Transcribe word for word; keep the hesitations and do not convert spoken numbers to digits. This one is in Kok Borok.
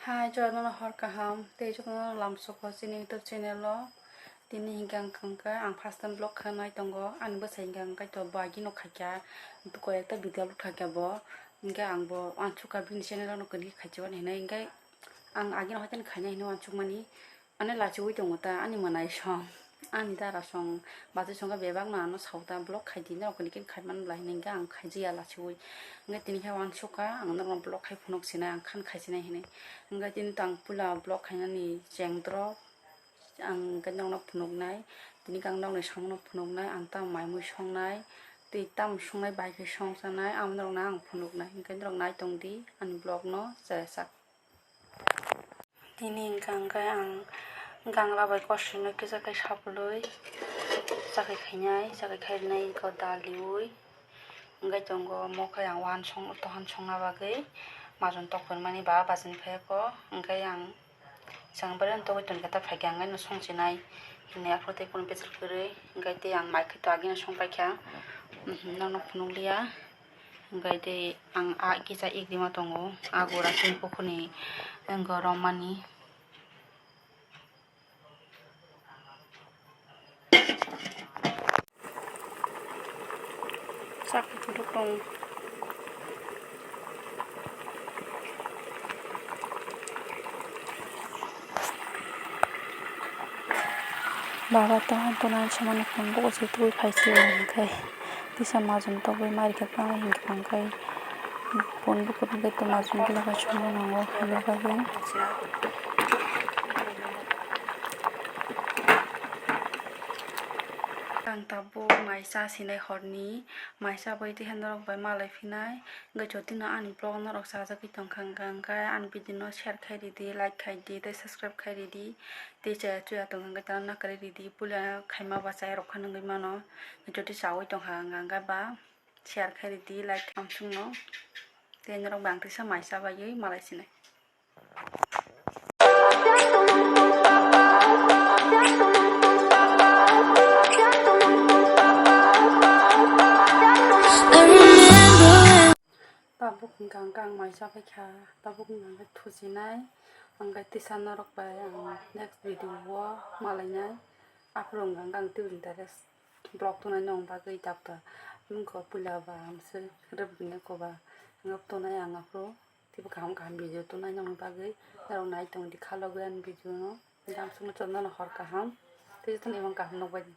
Hai, jotono hor kaham, tei jotono lamsoko chini YouTube channel o. Tini hinkhe ang kangkhe ang first time vlog khanai tongo, ani bwsai hinkhe ang kaitor bo agino khaikha, koyekta video upload khaikha bo, hinkhe ang bo uansukha bini channel o nokoni khaichibani hinwi, hinkhe ang agino hoiteni khaina hinwi uansukmani, ani lachiui tongo ta ani mwnai song. Ani dara song, bachai song khe bebak no ano sao ta, vlog khai di, norok ni khe khai man bwlai hinwi khe ang khai jia lachiui. Hwnkhe tini khe uansukha, ang norok no vlog khai phunuk sinai, ang khan khai sinai hinwi. Hwnkhe tini tang puila vlog khainani cheng drop, ang hwnkhe norok no phunuk nai, tini khe ang norok ni samung no phunuk nai, ang tamo mai mui song nai, tei tamo song nai, bai khe song cha nai, amo norok no ang phunuk nai, hwnkhe norok nai tong di ani vlog no, chaya sak. Tini hwnkha hwnkhe ang gangra bai korsino kisa khe sapului chakhi khainai, chakhi khainai hwnkhe dal riui hwnkhe tongo. Omo khe ang uansong tohan songna bagwi majun tok phunukmani ba bachani phaiya kho, hwnkhe ang chwng belai no togwi tonkha ta phaikha hwnkhe no songchinai hinwi aphuru tei kunu bejal kwrwi hwnkhe tei ang mai khe to agino songpaikha, nono phunukliya. Hwnkhe tei ang a kisa ikrima tongo, a gura chini pukhuni wngkha romani. Chakri kutuk tongo. Baba tohan tonan samani phone buko se tubui phaisio hwnkhe tisa majun togwi mari khe tamo hinkhe tongkhe phone buko tongkhe to majun tila khe songwi nango hwnwi bagwi. Ang tabuk mai cha sinai horni mai cha bai tei norok bai malai phinai. Hwnkhe jotino ani vlog norok chajagwi tongkha, hwnkha hwnkhe ani video no share khai ridi, like khai di tei subscribe khai ridi. Tei chaya chuya tongkha hwnkhe tamo nakarwi ridi, puila khaima ba chaya rok phano wngwi mano. Jotoni chawi tongkha hwnkha hwnkhe ba share khai ridi, like khai amsongno. Tei norok bai ang teisa mai chabaiwi malai sinai. Tabuk hwnkha hwnkhe ang mai chabaikha, tabuk hwnkha hwnkhe thuchinai, hwnkhe teisa norok bai ang next video o malainai. Aphuru hwnkha hwnkhe ang tei interest vlog tongnai nokni bagwi tabuk ta wngkha puila ba amswk rwbwkni eko ba wngwi tongnai ang aphuru. Teibo kaham kaham video tongnai nokni bagwi norok nai tongdi kha logwi ani video no. Jang songno chorno no hor kaham tei jotono imang kaham nokbai di.